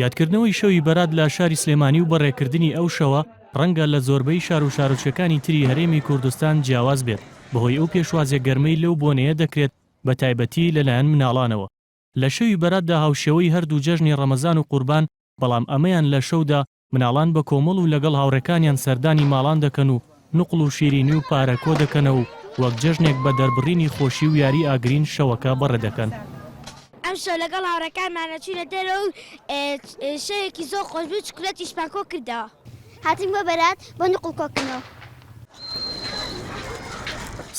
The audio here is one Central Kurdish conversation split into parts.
یادکردنەوەی شەوی بەرات لە شاری سلێمانی و بەڕێکردنی ئەو شەوە ڕەنگە لە زۆربەی شار و شارۆچکەکانی تری هەرێمی کوردستان جیاواز بێت بەهۆی ئەو پێشوازیە گەرمەی لەو بۆنەیە دەکرێت بەتایبەتی لەلایەن مناڵانەوە لە شەوی بەراتدا هاوشێوەی هەردوو جەژنی ڕەمەزان و قوربان بەڵام ئەمەیان لە شەودا مناڵان بە کۆمەڵ و لەگەڵ هاوڕێکانیان سەردانی ماڵان دەکەن و نوقڵ و شیرینی و پارە کۆدەکەنەوە و وەک جەژنێک بە دەربڕینی خۆشی و یاری ئاگرین شەوەکە بەڕێدەکەن. ئەمشەو لەگەڵ هاوڕێکانمانە چوینە دەرەوە و شەوێکی زۆر خۆش بوو چوکلەتیشمان کۆ کردەوە. هاتین بۆ بەرات بۆ نوقڵ کۆکردنەوە.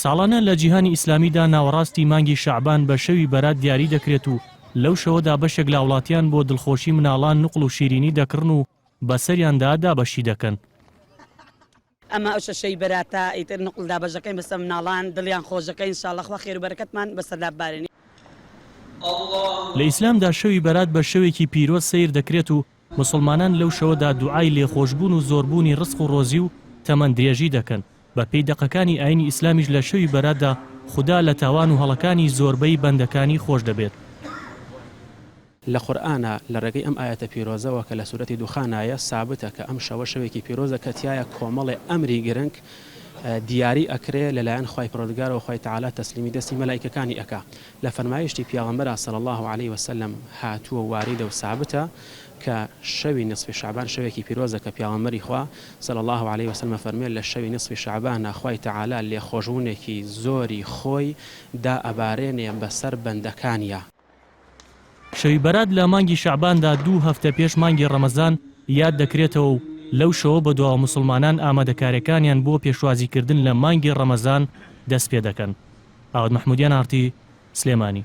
ساڵانە لە جیهانی ئیسلامیدا ناوەڕاستی مانگی شەعبان بە شەوی بەرات دیاری دەکرێت و لەو شەوەدا بەشێک لە هاوڵاتیان بۆ دڵخۆشی مناڵان نوقڵ و شیرینی دەکڕن و بەسەریاندا دابەشی دەکەن. ئەمە ئەو شەشەی بەراتە ئیتر نوقڵ دابەشەکەین بەسەر مناڵان دڵیان خۆشەکەین ان شاءاللە خوا خێرو بەرەکەتمان بەسەردا ببارێنێ. لە ئیسلامدا شەوی بەرات بە شەوێکی پیرۆز سەیر دەکرێت و موسڵمانان لەو شەوەدا دوعای لێخۆشبوون و زۆربوونی ڕزق و ڕۆزی و تەمەن درێژی دەکەن، بە پێی دەقەکانی ئاینی ئیسلامیش لە شەوی بەراتدا خودا لە تاوان و هەڵەکانی زۆربەی بەندەکانی خۆش دەبێت. لە قورئانا لە ڕێگەی ئەم ئایەتە پیرۆزەوە کە لە سورەتی دوخانایە سابتە کە ئەم شەوە شەوێکی پیرۆزە کە تیایا کۆمەڵێ ئەمری گرنگ دیاری ئەکرێ لە لایەن خوای پەروەردگارەوە خوای تەعالا تەسلیمی دەستی مەلائیکەکانی ئەکا لە فەرمایشتی پیاغەمبەرا صلی اللە علیە وسلم هاتووە و واریدە و سابتە کە شەوی نصفی شەعبان شەوێکی پیرۆزە کە پیاغەمبەری خوا صلی اللە علیە وسلم ئەفەرموێ لە شەوی نصفی شەعبانا خوای تەعالا لێخۆشبوونێکی زۆری خۆی دائەبارێنێ بەسەر بەندەکانیا. شەوی بەرات لە مانگی شەعباندا دوو هەفتە پێش مانگی ڕەمەزان یاد دەکرێتەوە و لەو شەوە بەدواوە موسڵمانان ئامادەکاریەکانیان بۆ پێشوازیکردن لە مانگی ڕەمەزان دەستپێدەکەن. ئاوات مەحمودیان ئاڕتی، سلێمانی.